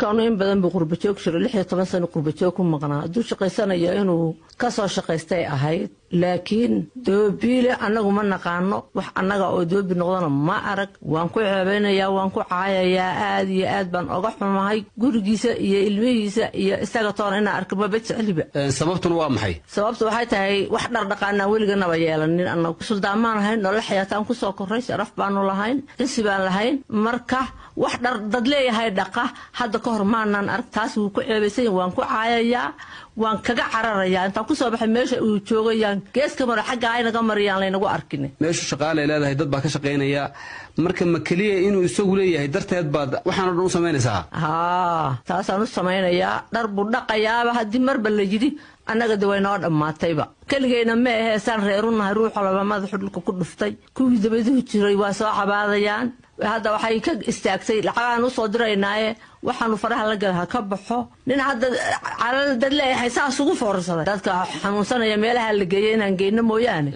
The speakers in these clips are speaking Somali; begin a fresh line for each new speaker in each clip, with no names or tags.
Kaanu in badan buu qurbajoog jiro, 16 sano qurbajoog ku maqnaa. Hadduu shaqaysanayo inuu ka soo shaqaystay ahayd, laakiin doobiile annagu ma naqaano. Wax annaga oo doobi noqdana ma arag. Waan ku ceebaynayaa, waan ku caayayaa, aad iyo aad baan oga xumahay. Gurigiisa iyo ilmihiisa iyo isaga toona inaan arko maba jecliba.
Sababtuna waa maxay?
Sababtu waxay tahay wax dhardhaqaanaan weliganaba yeelanin. Annagu suldaamaan ahayn, nolol xayaataan kusoo korray, sharaf baanu lahayn, cisi baan lahayn. Marka wax dhar dad leeyahay dhaqa hadda ka hor maanaan arag. Taas wuu ku ceebaysan, waan ku caayayaa, waan kaga cararayaa. Intaan kusoo baxay meesha uu joogayaan geeska maro, xagga aynaga mariyaan laynagu arkin.
Meeshu shaqaalay leedahay, dad baa ka shaqaynaya. Marka ma keliya inuu isagu leeyahay darteed baad waxaan o dhan u samaynaysaa?
Haa, taasaan u samaynayaa. Dhar buu dhaqayaaba haddii marba la yidhi, annaga de way noo dhammaatayba. Keligayna ma ahee, saan reerunahay ruux walaba madaxu dhulka ku dhuftay. Kuwii dabaduhu jiray waa soo cabaadayaan. Hadda waxay ka istaagtay lacagaan usoo diraynaaye, waxaanu faraha la gala ha ka baxo. Nin hadda calal dad leeyahay saas ugu foorsaday, dadka xanuunsanaya meelaha la geeyo inaan geyno mooyaane,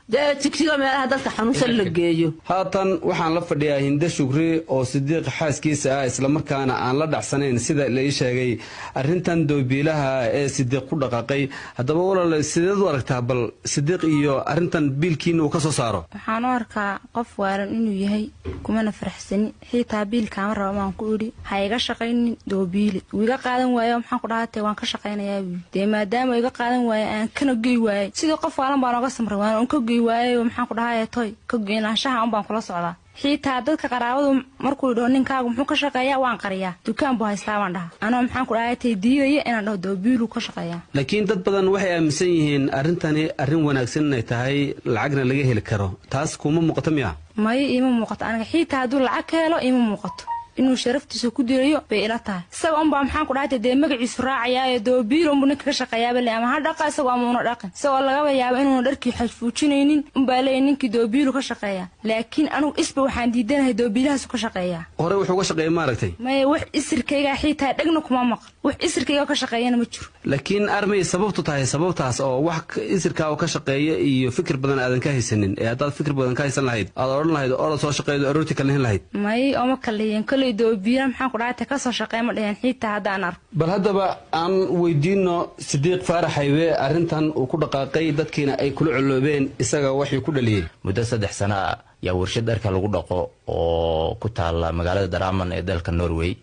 dee Jigjiga meelaha dadka xanuunsan la geeyo.
Haatan waxaan la fadhiyaa Hinde Shukri oo Sidiiq xaaskiisa ah, islamarkaana aan la dhacsanayn sida la ii sheegay arrintan doobiilaha ee Sidiiq ku dhaqaaqay. Haddaba walaal, sideed u aragtaa bal Sidiiq iyo arrintan biilkiina uu ka soo saaro?
Waxaan u arkaa qof waalan inuu yahay, kumana faraxsani. Xiitaa biilkaama raba maan ku idhi, ha iga shaqaynin doobiili. Wuu iga qaadan waayo. Maxaan ku dhahatay, waan ka shaqaynayaa buu. Dee maadaama iga qaadan waaye aan kana gey waayey, sidii qof waalan baan oga samray, waan ka gey waayey. Maxaan ku dhahay, toy ka goynaanshaha un baan kula socdaa. Xiitaa dadka qaraabadu markuu dhaho ninkaagu muxuu ka shaqeeyaa, waan qariyaa, dukaan buu haystaa baan dhaha, anoo maxaan ku dhahay tay diidaya inaan dhaho doobiilu ka shaqeeyaa.
Laakiin dad badan waxay aaminsan yihiin arrintani arrin wanaagsan inay tahay, lacagna laga heli karo. Taas kuma muuqato miya?
Mayo, iima muuqato aniga. Xiitaa hadduu lacag ka helo iima muuqato. Inuu sharaftiisa ku dilayo bay ila tahay. Isaga unbaa maxaan ku dhahay dee magaciisu raacayaayo, doobiil unbuu ninka ka shaqeeyaaba le, ama ha dhaqa isagoo ama una dhaqin. Isagoo lagaba yaabo inuuna dharkii xajfuujinaynin unbaa leeyahy ninkii doobiilu ka shaqeeya. Laakiin anugu isba waxaan diidanahay doobiilahaasu ka shaqeeyaa.
Hore wuxuu uga shaqeeya maaragtay?
Maya, wax isirkaygaa xiitaa dhegna kuma maqan, wax isirkayga ka shaqeeyana ma jiro.
Laakiin armay sababtu tahay sababtaas oo wax isirkaa oo ka shaqeeya iyo fikir badan aadan ka haysanin, ee haddaad fikir badan ka haysan lahayd aad odhan lahayd orod soo shaqeeyo, aroortii kalihin lahayd?
May, ooma kaliyen. Koley doobiila maxaan ku dhahay kasoo shaqeey ma dheheen xiitaa haddaan arko.
Bal haddaba aan weydiino Sidiiq Faarax Haybe arrintan uu ku dhaqaaqay, dadkiina ay kula coloobeen, isaga waxii ku dhaliyey.
Muddo 3 sano ah yaa warshad dharka lagu dhaqo oo ku taalla magaalada Daraaman ee dalka Norway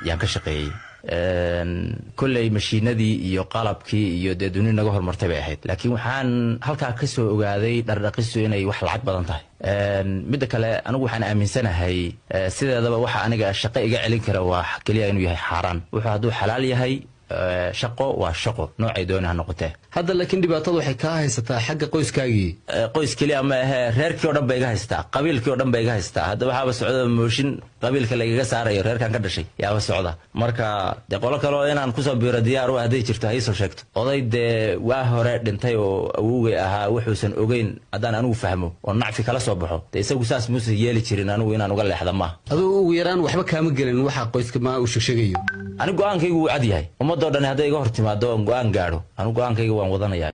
yaan ka shaqeeyey. Kolley mashiinadii iyo qalabkii iyo dee duni naga hormartay bay ahayd, laakiin waxaan halkaa ka soo ogaaday dhardhaqistu inay wax lacag badan tahay. Midda kale, anigu waxaan aaminsanahay sideedaba waxa aniga shaqo iga celin kara waa keliya inuu yahay xaaraan. Wuxuu hadduu xalaal yahay, shaqo waa shaqo, noocay dooni ha noqotee.
Hadda laakiin dhibaatada waxay kaa haysataa xagga qoyskaagii.
Qoys keliya ma ahee, reerkii o dhan ba iga haystaa, qabiilkii o dhan ba iga haystaa. Hadda waxaaba socda mooshin qabiilka lagaga saarayo reerkan ka dhashay yaaba socda. Marka dee qolo kaleo inaan kusoo biiro diyaar u hadday jirto ha iisoo sheegto. Oday dee waa hore dhintay oo awowgay ahaa wuxuusan ogeyn haddaan anigu fahmo oo nacfi kala soo baxo, dee isagu saas muusan yeeli jirin, anigu inaan uga leexda maaha.
Adugu ugu yaraan waxba kaama gelin waxa qoyska ma uu sheegsheegayo?
Anigu go-aankaygu wuu cad yahay. Ummadoo dhan hadday iga hor timaado oon go-aan gaadho, anigu go-aankayga waan wadanaya.